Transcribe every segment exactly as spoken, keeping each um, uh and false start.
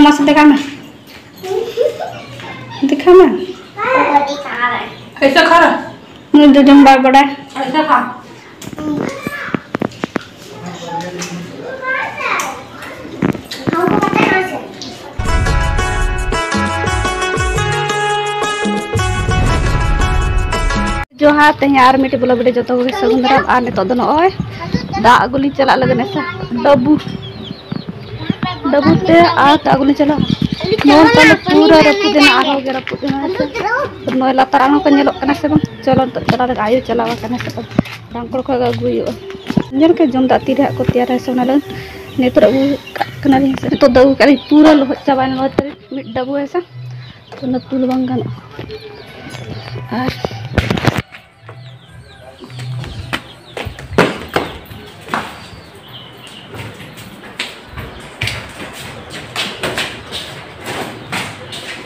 ᱢᱟᱥᱮ ᱫᱮᱠᱷᱟᱣ ᱢᱮ, ᱫᱮᱠᱷᱟᱣ ᱢᱮ᱾ ᱮᱭᱥᱟ ᱠᱷᱟ ᱨᱟ ᱱᱩᱭ ᱫᱚ ᱡᱚᱢ ᱵᱟᱭ ᱵᱟᱰᱟᱭ᱾ ᱮᱭᱥᱟ ᱠᱷᱟ᱾ ᱡᱚᱦᱟᱨ, ᱛᱮᱦᱮᱧ ᱟᱨ ᱢᱤᱫᱴᱮᱡ ᱵᱞᱚᱜ ᱨᱮ ᱡᱚᱛᱚ ᱠᱚᱜᱮ ᱥᱟᱹᱜᱩᱱ ᱫᱟᱨᱟᱢ᱾ ᱟᱨ ᱱᱤᱛᱚᱜ ᱫᱚ ᱱᱚᱜᱼᱚᱭ ᱫᱟᱜ ᱟᱹᱜᱩ ᱞᱤᱧ ᱪᱟᱞᱟᱜ ᱞᱟᱹᱜᱤᱫ ᱱᱮᱥᱟ ᱰᱟᱹᱵᱩ, ᱰᱟᱹᱵᱩ ᱛᱮ ᱟᱨ ᱫᱟᱜ ᱟᱹᱜᱩ ᱞᱤᱧ ᱪᱟᱞᱟᱜᱼᱟ᱾ ᱱᱚᱣᱟ ᱛᱟᱞᱮ ᱯᱩᱨᱟᱹ ᱨᱟᱹᱯᱩᱫ ᱮᱱᱟ, ᱟᱨᱦᱚᱸ ᱜᱮ ᱨᱟᱹᱯᱩᱫ ᱮᱱᱟ ᱦᱮᱸ ᱥᱮ᱾ ᱱᱚᱜᱼᱚᱭ ᱞᱟᱛᱟᱨ ᱟᱨᱦᱚᱸ ᱠᱚ ᱧᱮᱞᱚᱜ ᱠᱟᱱᱟ ᱥᱮ ᱵᱟᱝ? ᱪᱚᱞᱚ ᱱᱤᱛᱚᱜ ᱪᱟᱞᱟᱣ ᱞᱮᱱ ᱟᱭᱳ ᱪᱟᱞᱟᱣ ᱟᱠᱟᱱᱟ ᱥᱮ ᱵᱟᱝ? ᱰᱟᱝᱠᱚᱲ ᱠᱷᱚᱡ ᱜᱮ ᱟᱹᱜᱩᱭ ᱦᱩᱭᱩᱜᱼᱟ᱾ ᱧᱮᱞ ᱠᱮᱫ ᱡᱚᱢ ᱫᱟᱜ ᱛᱤᱨᱮ ᱦᱟᱸᱜ ᱠᱚ ᱛᱮᱭᱟᱨᱟ ᱥᱮ ᱚᱱᱟ ᱞᱟᱹᱜᱤᱫ ᱱᱤᱛᱚᱜ ᱟᱹᱜᱩ ᱠᱟᱜ ᱠᱟᱱᱟᱞᱤᱧ ᱥᱮ᱾ ᱱᱤᱛᱚᱜ ᱫᱚ ᱟᱹᱜᱩ ᱠᱟᱜ ᱞᱤᱧ ᱯᱩᱨᱟᱹ ᱞᱚᱦᱚᱫ ᱪᱟᱵᱟᱭᱮᱱᱟ ᱱᱚᱣᱟ ᱛᱟᱹᱨᱤ ᱢᱤᱫ ᱰᱟᱹᱵᱩ ᱦᱮᱸ ᱥᱮ᱾ ᱚᱱᱟ ᱛᱩᱞ ᱵᱟᱝ ᱜᱟᱱᱚᱜᱼᱟ᱾ ᱟᱨ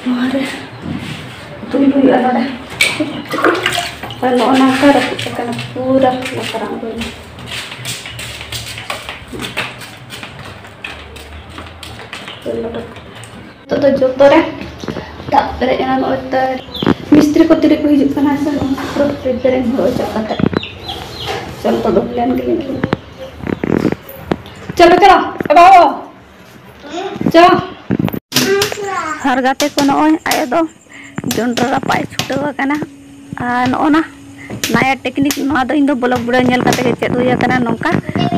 ᱱᱚᱣᱟ ᱨᱮ ᱛᱩᱞ ᱦᱩᱭᱩᱜᱼᱟ ᱱᱚᱰᱮ᱾ ᱟᱨ ᱱᱚᱜᱼᱚ ᱱᱚᱝᱠᱟ ᱨᱟᱹᱯᱩᱫ ᱟᱠᱟᱱᱟ ᱯᱩᱨᱟᱹ ᱱᱚᱝᱠᱟᱱᱟᱜ ᱫᱚ᱾ ᱱᱤᱛᱚᱜ ᱫᱚ ᱡᱚᱛᱚ ᱨᱮ ᱫᱟᱜ ᱯᱮᱨᱮᱡ ᱮᱱᱟ᱾ ᱱᱚᱜᱼᱚᱭ ᱛᱚ ᱢᱤᱥᱛᱨᱤ ᱠᱚ ᱛᱤᱨᱮ ᱠᱚ ᱦᱤᱡᱩᱜ ᱠᱟᱱᱟ ᱥᱮ ᱵᱟᱝ? ᱯᱩᱨᱟᱹ ᱯᱮᱨᱮᱡ ᱯᱮᱨᱮᱡ ᱦᱩᱭ ᱦᱚᱪᱚ ᱠᱟᱛᱮ ᱪᱚᱞ ᱛᱚ ᱫᱚᱦᱚ ᱞᱮᱱ ᱜᱮᱞᱤᱧ᱾ ᱪᱚᱞᱚ, ᱪᱚᱞᱚ, ᱮ ᱵᱟᱹᱵᱩ, ᱪᱚ᱾ ᱟᱨ ᱜᱟᱛᱮ ᱠᱚ, ᱱᱚᱜᱼᱚᱭ ᱟᱭᱳ ᱫᱚ ᱡᱚᱱᱰᱨᱟ ᱨᱟᱯᱟᱜ ᱮ ᱪᱷᱩᱴᱟᱹᱣ ᱟᱠᱟᱱᱟ᱾ ᱟᱨ ᱱᱚᱜᱼᱚ ᱱᱟ ᱱᱟᱭᱟ ᱴᱮᱠᱱᱤᱠ, ᱱᱚᱣᱟ ᱫᱚ ᱤᱧ ᱫᱚ ᱵᱞᱚᱜ ᱵᱷᱤᱰᱤᱭᱳ ᱧᱮᱞ ᱠᱟᱛᱮ ᱜᱮ ᱪᱮᱫ ᱦᱩᱭ ᱟᱠᱟᱱᱟ᱾ ᱱᱚᱝᱠᱟ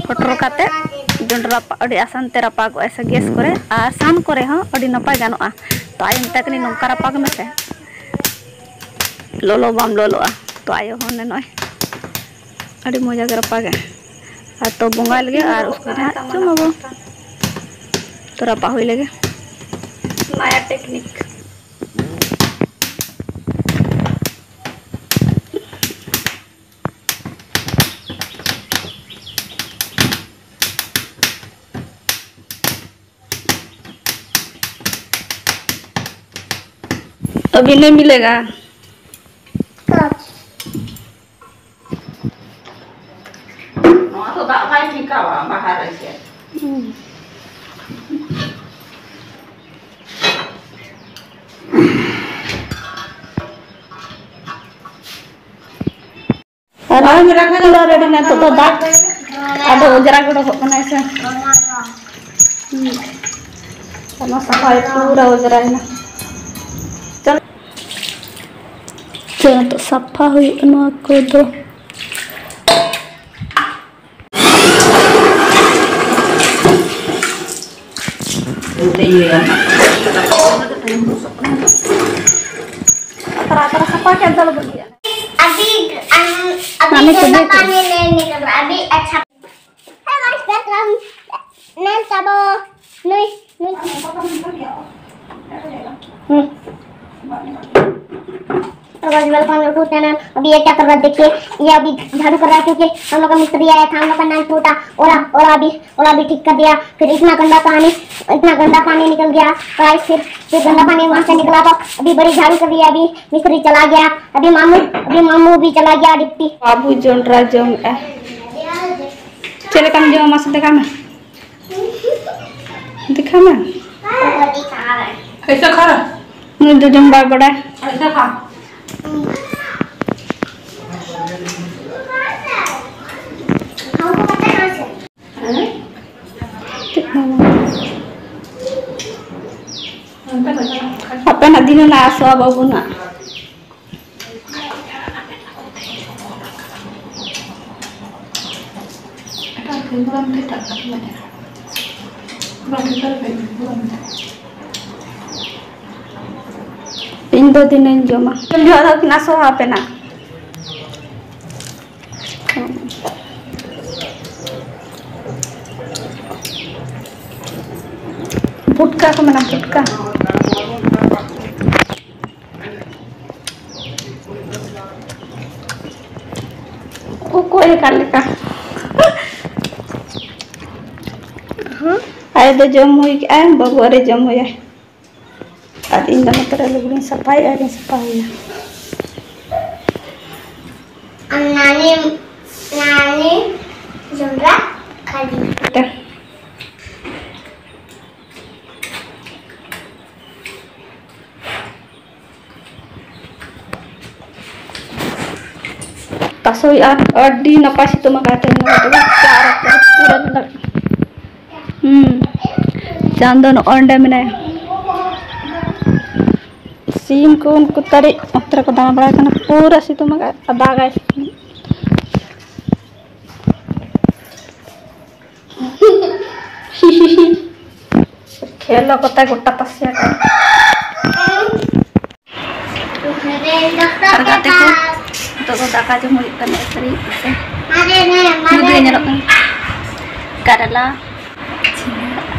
ᱦᱚᱴᱚᱨ ᱠᱟᱛᱮ ᱡᱚᱱᱰᱨᱟ ᱨᱟᱯᱟᱜ ᱟᱹᱰᱤ ᱟᱥᱟᱱ ᱛᱮ ᱨᱟᱯᱟᱜᱚᱜᱼᱟ ᱥᱮ ᱜᱮᱥ ᱠᱚᱨᱮ ᱟᱨ ᱥᱟᱦᱟᱱ ᱠᱚᱨᱮ ᱦᱚᱸ ᱟᱹᱰᱤ ᱱᱟᱯᱟᱭ ᱜᱟᱱᱚᱜᱼᱟ᱾ ᱛᱚ ᱟᱭᱳ ᱢᱮᱛᱟᱭ ᱠᱟᱹᱱᱟᱹᱧ, "ᱱᱚᱝᱠᱟ ᱨᱟᱯᱟᱜᱽ ᱢᱮᱥᱮ, ᱞᱚᱞᱚ ᱵᱟᱢ ᱞᱚᱞᱚᱜᱼᱟ᱾" ᱛᱚ ᱟᱭᱳ ᱦᱚᱸ ᱱᱚᱜᱼᱚᱭ ᱟᱹᱰᱤ ᱢᱚᱡᱟ ᱜᱮ ᱨᱟᱯᱟᱜᱟ᱾ ᱟᱨ ᱛᱚ ᱵᱚᱸᱜᱟᱭ ᱞᱟᱹᱜᱤᱫ ᱟᱨ ᱩᱥᱠᱮ ᱵᱟᱫ ᱦᱟᱸᱜ ᱡᱚᱢ ᱟᱵᱚ᱾ ᱛᱚ ᱨᱟᱯᱟᱜ ᱦᱩᱭ ᱞᱮᱜᱮ᱾ ᱱᱟᱭᱟ ᱴᱮᱠᱱᱤᱠ᱾ अभी नहीं मिलेगा। ᱱᱚᱣᱟ ᱫᱚ ᱫᱟᱜ ᱵᱟᱭ ᱴᱷᱮᱠᱟᱣᱟ ᱵᱟᱦᱟ ᱨᱮ ᱪᱮᱫ᱾ ᱦᱩᱸ᱾ ᱟᱨ ᱢᱮᱨᱟ ᱠᱷᱟᱱ ᱫᱚ ᱨᱮᱰᱤ ᱱᱤᱛᱚᱜ ᱫᱚ ᱫᱟᱜ ᱟᱫᱚ ᱚᱡᱽᱨᱟ ᱜᱚᱫᱚᱜ ᱠᱟᱱᱟᱭ ᱥᱮ᱾ ᱦᱩᱸ᱾ ᱚᱱᱟ ᱥᱟᱯᱷᱟᱭ ᱯᱩᱨᱟᱹ ᱚᱡᱽᱨᱟᱭᱮᱱᱟ᱾ ᱪᱚᱞ᱾ ᱪᱚ, ᱱᱤᱛᱚᱜ ᱥᱟᱯᱷᱟ ᱦᱩᱭᱩᱜᱼᱟ ᱱᱚᱣᱟ ᱠᱚᱫᱚ᱾ ᱟᱛᱨᱟ, ᱟᱛᱨᱟ ᱥᱟᱯᱷᱟ ᱠᱮᱫ ᱫᱚ ᱞᱚᱜᱚᱱ ᱜᱮᱭᱟ᱾ अभी, अम, अभी माने ठंडा तुझे पानी नहीं निकल रहा, अभी अच्छा। Hello guys, welcome। मैं सबो नुई, नुई। हम्म। तो guys, welcome to channel। अभी ये क्या कर रहा है, देखिए, ये अभी झाड़ू कर रहा है, क्योंकि हम लोग का मिस्त्री आया था, हम लोग का नल टूटा, ओला, ओला भी, ओला भी ठीक कर दिया। फिर इतना गंदा पानी, इतना गंदा पानी निकल गया। तो guys, फिर, फिर गंदा पानी वहां से निकला, तो अभी बड़ी झाड़ू कर रही है। अभी मिस्त्री चला गया, अभी मामू, अभी मामू भी चला गया डिप्टी। बाबू जोंड्रा जोम ए। चले कम जो मस्त देखा मैं। देखा मैं। ऐसा खा रहा है। ᱱᱩᱭ ᱫᱚ ᱡᱚᱢ ᱵᱟᱭ ᱵᱟᱲᱟᱭ᱾ ᱟᱪᱪᱷᱟ, ᱠᱷᱟ᱾ ᱦᱟᱯᱮᱱᱟᱜ ᱫᱤᱱ ᱨᱮᱱᱟᱜ ᱟᱥᱚᱜᱼᱟ ᱵᱟᱹᱵᱩᱱᱟᱜ᱾ ᱤᱧ ᱫᱚ ᱫᱤᱱᱟᱹᱧ ᱡᱚᱢᱟ᱾ ᱡᱚᱢ ᱡᱚᱦᱚᱜ ᱫᱚ ᱠᱤᱱ ᱟᱥᱚᱜᱼᱟ ᱦᱟᱯᱮᱱᱟᱜ᱾ ᱯᱩᱴᱠᱟ ᱠᱚ ᱢᱮᱱᱟ, ᱯᱩᱴᱠᱟ᱾ ᱚᱠᱚᱭ ᱚᱠᱟ ᱞᱮᱠᱟ᱾ ᱦᱮᱸ? ᱟᱭᱳ ᱫᱚ ᱡᱚᱢ ᱦᱩᱭ ᱠᱮᱜᱼᱟᱭ, ᱵᱟᱹᱵᱩ ᱟᱨᱮ ᱡᱚᱢ ᱦᱩᱭᱟᱭ᱾ ᱟᱨ ᱤᱧ ᱫᱚ ᱱᱚᱛᱮ ᱨᱮ ᱞᱩᱜᱽᱲᱤᱧ ᱥᱟᱯᱷᱟᱭᱮᱫᱼᱟ, ᱟᱨᱤᱧ ᱥᱟᱯᱷᱟ ᱦᱩᱭᱟ᱾ ᱟᱨ ᱱᱟᱱᱤ, ᱱᱟᱱᱤ ᱡᱚᱱᱰᱨᱟ ᱠᱷᱟᱹᱞᱤ᱾ ᱛᱟᱥᱚᱭ ᱟᱨ ᱟᱹᱰᱤ ᱱᱟᱯᱟᱭ ᱥᱤᱛᱩᱝ ᱟᱠᱟᱫ ᱛᱮᱦᱮᱧ ᱫᱚ᱾ ᱪᱟᱨ ᱯᱩᱨᱟᱹ ᱧᱮᱞᱚᱜ ᱠᱟᱱᱟ᱾ ᱦᱩᱸ, ᱪᱟᱸᱫᱚ ᱱᱚᱜᱼᱚ ᱱᱚᱸᱰᱮ ᱢᱮᱱᱟᱭᱟ᱾ ᱥᱤᱢ ᱠᱚ ᱩᱱᱠᱩ ᱛᱟᱹᱨᱤᱡ ᱚᱱᱛᱮ ᱨᱮᱠᱚ ᱫᱟᱬᱟ ᱵᱟᱲᱟᱭ ᱠᱟᱱᱟ᱾ ᱯᱩᱨᱟᱹ ᱥᱤᱛᱩᱝ ᱟᱠᱟᱫ ᱟᱨ ᱫᱟᱜᱟᱭ᱾ ᱠᱷᱮᱞ ᱠᱚᱛᱮ ᱜᱚᱴᱟ ᱛᱟᱥᱮ ᱟᱠᱟᱱᱟ᱾ ᱟᱨ ᱜᱟᱛᱮ ᱠᱚ, ᱱᱤᱛᱚᱜ ᱫᱚ ᱫᱟᱠᱟ ᱡᱚᱢ ᱦᱩᱭᱩᱜ ᱠᱟᱱᱟ, ᱛᱟᱹᱨᱤᱡ ᱠᱟᱛᱮ᱾ ᱧᱩᱛ ᱜᱮ ᱧᱮᱞᱚᱜ ᱠᱟᱱᱟ᱾ ᱠᱟᱨᱞᱟ᱾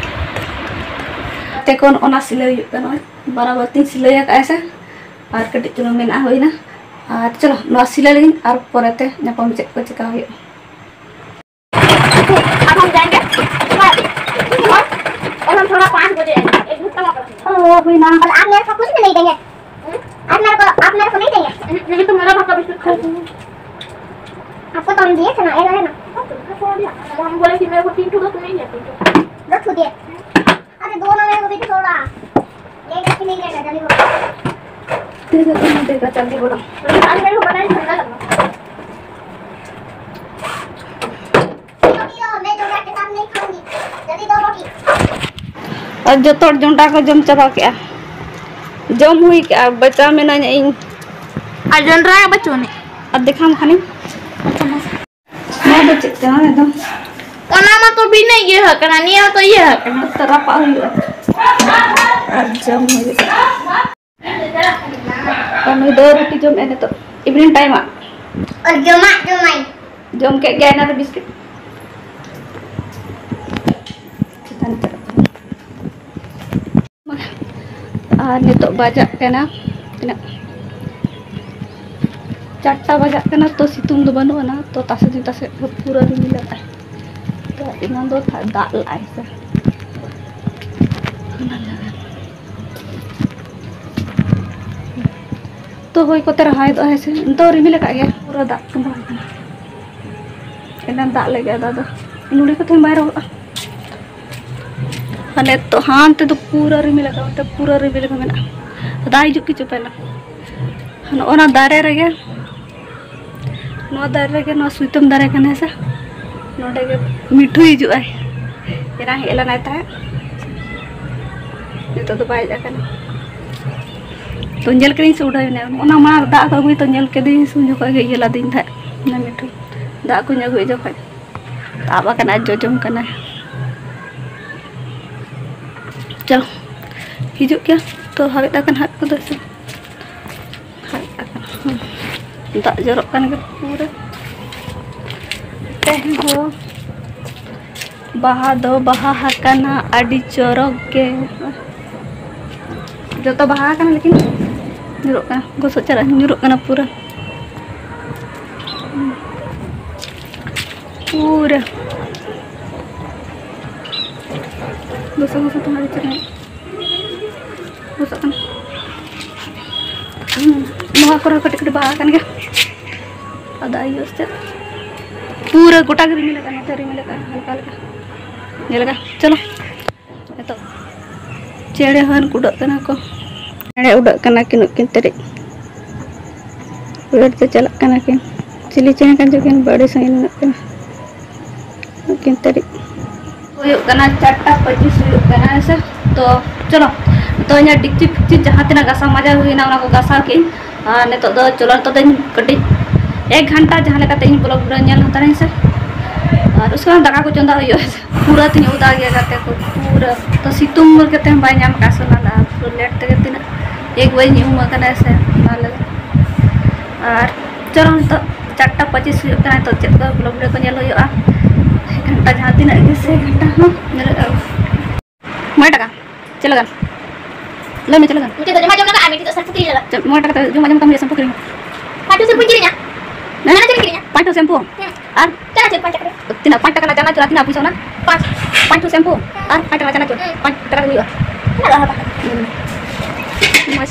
ᱜᱟᱛᱮ ᱠᱚ, ᱱᱚᱜᱼᱚ ᱱᱟ ᱥᱤᱞᱟᱹᱭ ᱦᱩᱭᱩᱜ ᱠᱟᱱᱟ, ᱵᱟᱨᱟᱵᱟᱨ ᱛᱤᱧ ᱥᱤᱞᱟᱹᱭ ᱟᱠᱟᱫᱼᱟ ᱥᱮ, ᱟᱨ ᱠᱟᱹᱴᱤᱡ ᱪᱩᱞᱩᱝ ᱢᱮᱱᱟᱜᱼᱟ, ᱦᱩᱭᱱᱟ᱾ ᱟᱨ ᱪᱚᱞᱚ, ᱱᱚᱣᱟ ᱥᱤᱞᱟᱹᱭ ᱞᱟᱹᱜᱤᱫ ᱟᱨ ᱯᱚᱨᱮᱛᱮ ᱧᱟᱯᱟᱢ, ᱪᱮᱫ ᱠᱚ ᱪᱮᱠᱟ ᱦᱩᱭᱩᱜᱼᱟ᱾ अब हम जाएंगे और, और हम थोड़ा पाँच बजे आएंगे, एक घंटा वहाँ पर। ओ, कोई ना। और आप मेरे को कुछ भी नहीं देंगे? हम्म? आप मेरे को, आप मेरे को नहीं देंगे? हम्म, ये तो मेरा घर का बिस्कुट खा लो। आपको तो हम दिए थे ना, ये है ना? हाँ, तुमको छोड़ दिया। अब हम बोले कि मेरे को तीन ठो दो, तुम्हें नहीं दिया तीन ठो। दो ठो दिए। अरे, दो ना, मेरे को भी तो थोड़ा। ये करके नहीं रहेगा, जल्दी बोलो। तेरे को नहीं देगा, जल्दी बोलो। अरे, मेरे को पता नहीं, ठंडा लगा। ᱟᱨ ᱡᱚᱛᱚ ᱦᱚᱲ ᱡᱚᱱᱰᱨᱟ ᱠᱚ ᱡᱚᱢ ᱪᱟᱵᱟ ᱠᱮᱜᱼᱟ᱾ ᱡᱚᱢ ᱦᱩᱭ ᱠᱮᱜᱼᱟ, ᱵᱟᱪᱟ ᱢᱮᱱᱟᱧᱟ ᱤᱧ᱾ ᱟᱨ ᱡᱚᱱᱰᱨᱟ ᱜᱮ ᱵᱟᱹᱪᱩᱜ ᱟᱹᱱᱤᱡ᱾ ᱟᱨ ᱫᱮᱠᱷᱟᱢ ᱠᱷᱟᱱᱤᱧ᱾ ᱱᱚᱣᱟ ᱫᱚ ᱪᱮᱫ ᱠᱟᱱᱟ ᱮᱠᱫᱚᱢ? ᱚᱱᱟ ᱢᱟᱛᱚ ᱵᱤᱱᱟᱹ ᱤᱭᱟᱹ ᱟᱠᱟᱱᱟ, ᱱᱤᱭᱟᱹ ᱢᱟᱛᱚ ᱤᱭᱟᱹ ᱟᱠᱟᱱᱟ᱾ ᱛᱚ ᱨᱟᱯᱟᱜ ᱦᱩᱭᱩᱜᱼᱟ ᱟᱨ ᱡᱚᱢ ᱦᱩᱭᱩᱜᱼᱟ᱾ ᱟᱨ ᱱᱩᱭ ᱫᱚ ᱨᱩᱴᱤ ᱡᱚᱢᱮᱜᱼᱟᱭ ᱱᱤᱛᱚᱜ, evening time ᱟᱜ᱾ ᱟᱨ ᱡᱚᱢᱟᱜ ᱡᱚᱢᱟᱭ᱾ ᱡᱚᱢ ᱠᱮᱫ ᱜᱮᱭᱟᱭ ᱮᱱᱟᱱ ᱨᱮ ᱵᱤᱥᱠᱤᱴ᱾ ᱪᱮᱛᱟᱱ ᱪᱟᱞᱟᱜ ᱠᱟᱱᱟ᱾ ᱟᱨ ᱱᱤᱛᱚᱜ ᱵᱟᱡᱟᱜ ᱠᱟᱱᱟ ᱛᱤᱱᱟᱹᱜ? ᱪᱟᱨᱴᱟ ᱵᱟᱡᱟᱜ ᱠᱟᱱᱟ, ᱛᱚ ᱥᱤᱛᱩᱝ ᱫᱚ ᱵᱟᱹᱱᱩᱜ ᱟᱱᱟ, ᱛᱚ ᱛᱟᱥᱮ ᱫᱤᱱ ᱛᱟᱥᱮ ᱯᱩᱨᱟᱹ ᱨᱤᱢᱤᱞ ᱟᱠᱟᱫ᱾ ᱛᱚ ᱮᱱᱟᱱ ᱫᱚ ᱫᱟᱜ ᱞᱟᱜᱼᱟᱭ ᱥᱮ᱾ ᱛᱚ ᱦᱚᱭ ᱠᱚᱛᱮ ᱨᱟᱦᱟᱭᱮᱫᱚᱜ ᱦᱮᱸ ᱥᱮ, ᱱᱤᱛᱚᱜ ᱨᱤᱢᱤᱞ ᱟᱠᱟᱫ ᱜᱮᱭᱟ, ᱯᱩᱨᱟᱹ ᱫᱟᱜ ᱛᱚᱸᱵᱟ ᱟᱠᱟᱱᱟ᱾ ᱮᱱᱟᱝ ᱫᱟᱜ ᱞᱮᱜᱮ, ᱟᱫᱚ, ᱟᱫᱚ ᱱᱚᱰᱮ ᱠᱚ ᱛᱟᱦᱮᱱ ᱵᱟᱭ ᱨᱚᱦᱚᱲᱚᱜᱼᱟ᱾ ᱢᱟᱱᱮ ᱛᱚ ᱦᱟᱱᱛᱮ ᱫᱚ ᱯᱩᱨᱟᱹ ᱨᱤᱢᱤᱞ ᱟᱠᱟᱫ, ᱚᱱᱛᱮ ᱯᱩᱨᱟᱹ ᱨᱤᱢᱤᱞ ᱟᱠᱟᱫ ᱢᱮᱱᱟᱜᱼᱟ᱾ ᱫᱟᱜ ᱦᱤᱡᱩᱜ ᱠᱤ ᱪᱚ ᱯᱮ ᱱᱟ᱾ ᱱᱚᱜᱼᱚ ᱱᱟ ᱫᱟᱨᱮ ᱨᱮᱜᱮ ᱱᱚᱣᱟ ᱫᱟᱨᱮ ᱨᱮᱜᱮ, ᱱᱚᱣᱟ ᱥᱩᱭᱛᱟᱹᱢ ᱫᱟᱨᱮ ᱠᱟᱱᱟ ᱦᱮᱸ ᱥᱮ, ᱱᱚᱰᱮ ᱜᱮ ᱢᱤᱴᱷᱩ ᱦᱤᱡᱩᱜ ᱟᱭ᱾ ᱮᱱᱟᱝ ᱦᱮᱡ ᱞᱮᱱᱟᱭ ᱛᱟᱦᱮᱸᱫ, ᱱᱤᱛᱚᱜ ᱫᱚ ᱵᱟᱭ ᱦᱮᱡ ᱟᱠᱟᱱᱟ᱾ ᱛᱚ ᱧᱮᱞ ᱠᱮᱫᱤᱧ ᱥᱮ ᱩᱰᱟᱹᱣ ᱮᱱᱟᱭ, ᱚᱱᱟ ᱢᱟᱲᱟᱝ ᱨᱮ ᱫᱟᱜ ᱠᱚ ᱟᱹᱜᱩᱭ, ᱛᱚ ᱧᱮᱞ ᱠᱮᱫᱤᱧ ᱥᱮ ᱩᱱ ᱡᱚᱠᱷᱚᱡ ᱜᱮ ᱤᱭᱟᱹ ᱞᱟᱫᱤᱧ ᱛᱟᱦᱮᱸᱫ ᱚᱱᱟ ᱢᱤᱴᱷᱩ᱾ ᱫᱟᱜ ᱠᱚᱧ ᱟᱹᱜᱩᱭᱮᱫ ᱡᱚᱠᱷᱚᱡ ᱛᱟᱵ ᱟᱠᱟᱱᱟᱭ, ᱡᱚᱡᱚᱢ ᱠᱟᱱᱟᱭ᱾ ᱪᱚᱞᱚ, ᱦᱤᱡᱩᱜ ᱜᱮᱭᱟ ᱛᱚ, ᱦᱟᱣᱮᱫ ᱟᱠᱟᱱ ᱦᱟᱴ ᱠᱚᱫᱚ ᱥᱮ᱾ ᱦᱟᱣᱮᱫ ᱟᱠᱟᱱ, ᱦᱩᱸ᱾ ᱫᱟᱜ ᱡᱚᱨᱚᱜ ᱠᱟᱱ ᱜᱮ ᱯᱩᱨᱟᱹ᱾ ᱛᱮᱦᱮᱧ ᱦᱚᱸ ᱵᱟᱦᱟ ᱫᱚ ᱵᱟᱦᱟ ᱟᱠᱟᱱᱟ ᱟᱹᱰᱤ ᱪᱚᱨᱚᱠ ᱜᱮ᱾ ᱡᱚᱛᱚ ᱵᱟᱦᱟ ᱟᱠᱟᱱᱟ, ᱞᱮᱠᱤᱱ ᱧᱩᱨᱩᱜ ᱠᱟᱱᱟ, ᱜᱚᱥᱚᱜ ᱪᱟᱞᱟᱜ ᱧᱩᱨᱩᱜ ᱠᱟᱱᱟ ᱯᱩᱨᱟᱹ, ᱯᱩᱨᱟᱹ ᱜᱚᱥᱚ ᱜᱚᱥᱚ ᱛᱮᱦᱚᱸ ᱟᱹᱰᱤ ᱪᱮᱦᱨᱟ ᱜᱚᱥᱚᱜ ᱠᱟᱱᱟ᱾ ᱦᱩᱸ, ᱱᱚᱣᱟ ᱠᱚᱨᱮ ᱦᱚᱸ ᱠᱟᱹᱴᱤᱡ ᱠᱟᱹᱴᱤᱡ ᱵᱟᱦᱟ ᱟᱠᱟᱱ ᱜᱮᱭᱟ᱾ ᱟᱫᱚ ᱟᱭᱩ ᱥᱮᱫ ᱯᱩᱨᱟᱹ ᱜᱚᱴᱟ ᱜᱮ ᱨᱤᱢᱤᱞ ᱟᱠᱟᱱᱟ, ᱱᱚᱛᱮ ᱨᱤᱢᱤᱞ ᱟᱠᱟᱱᱟ ᱦᱟᱞᱠᱟ ᱦᱟᱞᱠᱟ, ᱧᱮᱞ ᱟᱠᱟᱫ᱾ ᱪᱚᱞᱚ᱾ ᱱᱤᱛᱚᱜ ᱪᱮᱬᱮ ᱦᱚᱸ ᱠᱩᱰᱟᱹᱜ ᱠᱟᱱᱟ ᱠᱚ᱾ ᱪᱮᱬᱮ ᱩᱰᱟᱹᱜ ᱠᱟᱱᱟ ᱠᱤᱱ ᱱᱩᱠᱤᱱ ᱛᱟᱹᱨᱤᱡ᱾ ᱩᱭᱦᱟᱹᱨ ᱛᱮ ᱪᱟᱞᱟᱜ ᱠᱟᱱᱟ ᱠᱤᱱ᱾ ᱪᱤᱞᱤ ᱪᱮᱬᱮ ᱠᱟᱱ ᱪᱚ ᱠᱤᱱ, ᱵᱟᱹᱲᱤ ᱥᱟᱺᱜᱤᱧ ᱢᱮᱱᱟᱜ ᱠᱤᱱᱟ ᱱᱩᱠᱤᱱ ᱛᱟᱹᱨᱤᱡ᱾ ᱦᱩᱭᱩᱜ ᱠᱟᱱᱟ ᱪᱟᱨᱴᱟ ᱯᱚᱸᱪᱤᱥ ᱦᱩᱭᱩᱜ ᱠᱟᱱᱟ, ᱦᱮᱸ ᱥᱮ? ᱛᱚ ᱪᱚᱞᱚ, ᱛᱚ ᱤᱧᱟᱹᱜ ᱰᱮᱠᱪᱤ ᱯᱷᱮᱠᱪᱤ ᱡᱟᱦᱟᱸ ᱛᱤᱱᱟᱹᱜ ᱜᱟᱥᱟᱣ ᱢᱟᱡᱟᱣ ᱦᱩᱭᱱᱟ, ᱚᱱᱟ ᱠᱚ ᱜᱟᱥᱟᱣ ᱠᱮᱫ ᱟᱹᱧ᱾ ᱟᱨ ᱱᱤᱛᱚᱜ ᱫᱚ ᱪᱚᱞᱚ, ᱱᱤᱛᱚᱜ ᱫᱚᱧ ᱠᱟᱹᱴᱤᱡ ᱮᱠ ᱜᱷᱟᱱᱴᱟ ᱡᱟᱦᱟᱸ ᱞᱮᱠᱟᱛᱮ ᱤᱧ vlog ᱧᱮᱞ ᱦᱟᱛᱟᱲᱟᱹᱧ ᱥᱮ᱾ ᱟᱨ ᱩᱥᱠᱮ ᱵᱟᱫ ᱫᱟᱠᱟ ᱠᱚ ᱪᱚᱸᱫᱟ ᱦᱩᱭᱩᱜᱼᱟ᱾ ᱯᱩᱨᱟᱹ ᱛᱤᱧ ᱚᱫᱟ ᱜᱮᱭᱟ ᱜᱟᱛᱮ ᱠᱚ, ᱯᱩᱨᱟᱹ᱾ ᱛᱚ ᱥᱤᱛᱩᱝ ᱢᱩᱨ ᱠᱟᱛᱮ ᱦᱚᱸ ᱵᱟᱭ ᱧᱟᱢ ᱟᱠᱟᱫ ᱥᱳᱱᱟ ᱫᱚ, ᱯᱩᱨᱟᱹ ᱞᱮᱴ ᱛᱮᱜᱮ ᱛᱤᱱᱟᱹᱜ ᱮᱠ ᱵᱟᱡᱮ ᱧᱩᱦᱩᱢ ᱟᱠᱟᱱᱟ ᱥᱮ, ᱚᱱᱟ ᱞᱟᱹᱜᱤᱫ᱾ ᱟᱨ ᱪᱚᱞᱚ ᱱᱤᱛᱚᱜ ᱪᱟᱨᱴᱟ ᱯᱚᱸᱪᱤᱥ ᱦᱩᱭᱩᱜ ᱠᱟᱱᱟ, ᱱᱤᱛᱚᱜ ᱪᱮᱫ ᱠᱚ vlog ᱠᱚ ᱧᱮᱞ ᱦᱩᱭᱩᱜᱼᱟ᱾ ᱜᱷᱟᱱᱴᱟ ᱡᱟᱦᱟᱸ ᱛᱤᱱᱟᱹᱜ ᱜᱮ ᱥᱮ ᱜᱷᱟᱱᱴᱟ ᱦᱚᱸ ᱧᱮᱞᱚᱜᱼᱟ᱾ ᱢᱚᱬᱮ ᱴᱟᱠᱟ ᱪᱮᱫ ᱞᱟᱜᱟᱱ? ᱞᱟᱹᱭ ᱢᱮ ᱪᱮᱫ ᱞᱟᱜᱟᱱ? ᱢᱤᱫᱴᱮᱡ ᱫᱚ ᱡᱚᱢᱟᱜ ᱡᱚᱢ ᱞᱟᱜᱟᱜᱼᱟ, ᱢᱤᱫᱴᱮᱡ ᱫᱚ shampoo ᱠᱤᱨᱤᱧ ᱞᱟᱜᱟᱜᱼᱟ᱾ ᱪᱮᱫ ᱢᱚᱬᱮ ᱴᱟᱠᱟ ᱛᱮ ᱡᱚᱢᱟᱜ ᱡᱚᱢ ᱠᱟᱛᱟᱢ ᱦᱩᱭᱩᱜᱼᱟ, shampoo ᱠᱤᱨᱤᱧ? ᱯᱟᱸᱪᱴᱩ shampoo ᱠᱤᱨᱤᱧᱟ᱾ ᱦᱮᱸ? ᱪᱮᱫ ᱠᱤᱨᱤᱧᱟ? ᱯᱟᱸᱪᱴᱩ shampoo? ᱦᱮᱸ᱾ ᱟᱨ ᱪᱟᱱᱟᱪᱩᱨ ᱯᱟᱸᱪ ᱴᱟᱠᱟ ᱨᱮ᱾ ᱛᱤᱱᱟᱹᱜ? ᱯᱟᱸᱪ ᱴᱟᱠᱟ ᱨᱮᱱᱟᱜ ᱪᱟᱱᱟᱪᱩᱨ ᱟᱨ ᱛᱤᱱᱟᱹᱜ ᱯᱩᱭᱥᱟᱹ ᱚᱱᱟ? ᱯᱟᱸᱪ᱾ ᱯᱟᱸᱪᱴᱩ shampoo ᱟᱨ ᱯᱟᱸᱪ ᱴᱟᱠᱟ ᱨᱮᱱᱟᱜ ᱪᱟᱱᱟᱪᱩᱨ, ᱦᱮᱸ᱾ ᱯᱟᱸᱪ ᱴᱟᱠᱟ ᱨᱮ ᱦᱩᱭᱩᱜᱼᱟ᱾ ᱦᱮᱸ᱾ ᱢᱚᱡᱽ᱾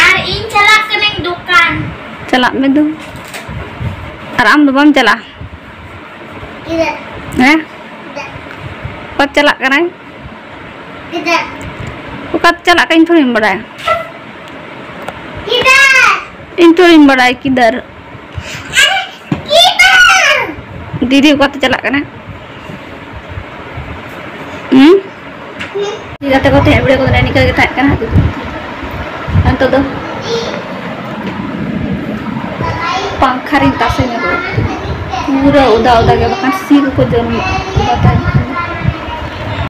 ᱟᱨ ᱤᱧ ᱪᱟᱞᱟᱜ ᱠᱟᱹᱱᱟᱹᱧ ᱫᱚᱠᱟᱱ᱾ ᱪᱟᱞᱟᱜ ᱢᱮ ᱫᱩ᱾ ᱟᱨ ᱟᱢ ᱫᱚ ᱵᱟᱢ ᱪᱟᱞᱟᱜᱼᱟ? ᱪᱮᱫᱟᱜ? ᱦᱮᱸ? ᱪᱮᱫᱟᱜ? ᱚᱠᱟᱛᱮ ᱪᱟᱞᱟᱜ ᱠᱟᱱᱟᱭ? ᱪᱮᱫᱟᱜ? ᱚᱠᱟᱛᱮ ᱪᱟᱞᱟᱜ ᱠᱟᱱᱟᱭ ᱤᱧ ᱛᱷᱚᱲᱤᱧ ᱵᱟᱰᱟᱭᱟ? ᱪᱮᱫᱟᱜ? ᱤᱧ ᱛᱚ ᱤᱧ ᱵᱟᱲᱟᱭ ᱠᱮᱫᱟ᱾ ᱫᱤᱫᱤ ᱚᱠᱟᱛᱮ ᱪᱟᱞᱟᱜ ᱠᱟᱱᱟ? ᱦᱩᱸ? ᱜᱟᱛᱮ ᱠᱚ ᱛᱟᱦᱮᱸ ᱵᱮᱲᱟ ᱠᱚᱫᱚ ᱱᱤᱝᱠᱟᱹ ᱜᱮ ᱛᱟᱦᱮᱸ ᱠᱟᱱᱟ᱾ ᱱᱤᱛᱚᱜ ᱫᱚ ᱯᱟᱝᱠᱷᱟ ᱨᱤᱧ ᱛᱟᱥᱮ ᱧᱚᱜᱚᱜᱼᱟ᱾ ᱯᱩᱨᱟᱹ ᱚᱫᱟ ᱚᱫᱟ ᱜᱮ, ᱵᱟᱠᱷᱟᱱ ᱥᱤ ᱠᱚᱠᱚ ᱡᱚᱢ ᱚᱫᱟ ᱛᱟᱦᱮᱸ᱾